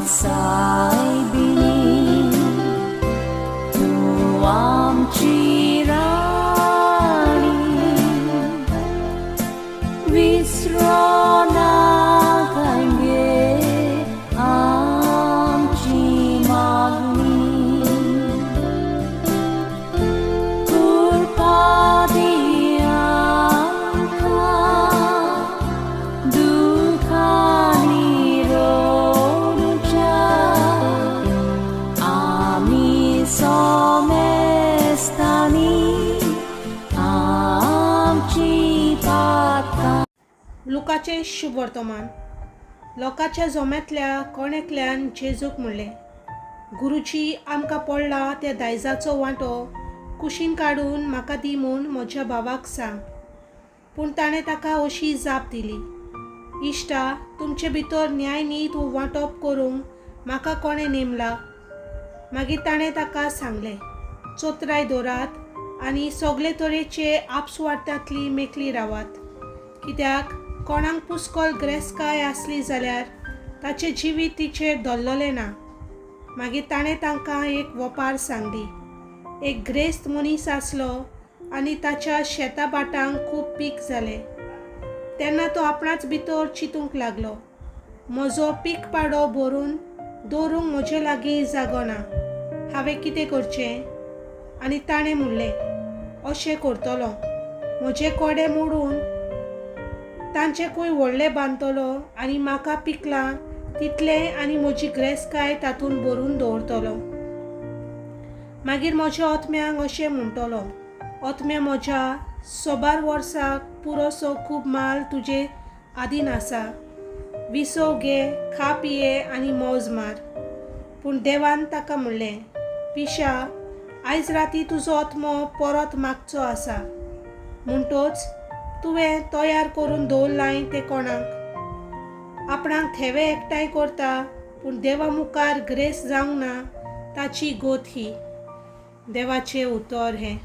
सायबिणी, तूं आमची राणी, विसरो नाका गे आमची मागणी, कृपा दी आमकां दुखांनी रडुच्या आमी सोमेस्तांनी आमची पातकां. लुकाचें शुभ वर्तमान. लोकाच्या जोम्यांतल्या कोण एकल्यान जेजूक म्हणलें, गुरुजी, आमकां पडला त्या दायजाचो वांटो कुशीन काडून म्हाका दी म्हूण म्हज्या भावाक सांग. पूण ताणें ताका अशी जाप दिली, इश्टा, तुमचे भितर न्यायनीत वांटप करूंक म्हाका कोणें नेमला? मागीर ताणें ताका सांगलें, चोत्राय दवरात आनी सगळे तरेचे आपसुवार्थांतली मेकळी रावात, कित्याक कोणाक पुस्कोल ग्रेसकाय आसली जाल्यार ताचें जिवीत तिचेर धरलेलें ना. मागीर ताणें तांकां एक वपार सांगली. एक ग्रेस्त मनीस आसलो आनी ताच्या शेता भाटांक खूब पीक जालें. तेन्ना तो आपणाच भितर चिंतूंक लागलो, म्हजो पीक पाडो भरून दवरूंक म्हजे लागीं जागो ना, हांवें कितें करचें? आनी ताणें म्हणलें, अशें करतलो, म्हजे कोडे मोडून तांचेकूय व्हडलें बांदतलो आनी म्हाका पिकलां तितलें आनी म्हजी ग्रेसकाय तातूंत भरून दवरतलो. मागीर म्हज्या ओतम्यांक अशें म्हणटलो, ओतम्या म्हज्या, सोबार वर्साक पुरोसो खूब माल तुजे आदीन आसा, विसव घे, खा पिये आनी मौज मार. पूण देवान ताका म्हणलें, पिशा, आयज राती तुजो ओतमो परत मागचो आसा, म्हणटोच तुवें तयार करून दवरलाय तें कोणाक? आपणाक थेवे एकठांय करता पूण देवा मुखार ग्रेस जावंक ना ताची गोत ही. देवाचें उतर हें.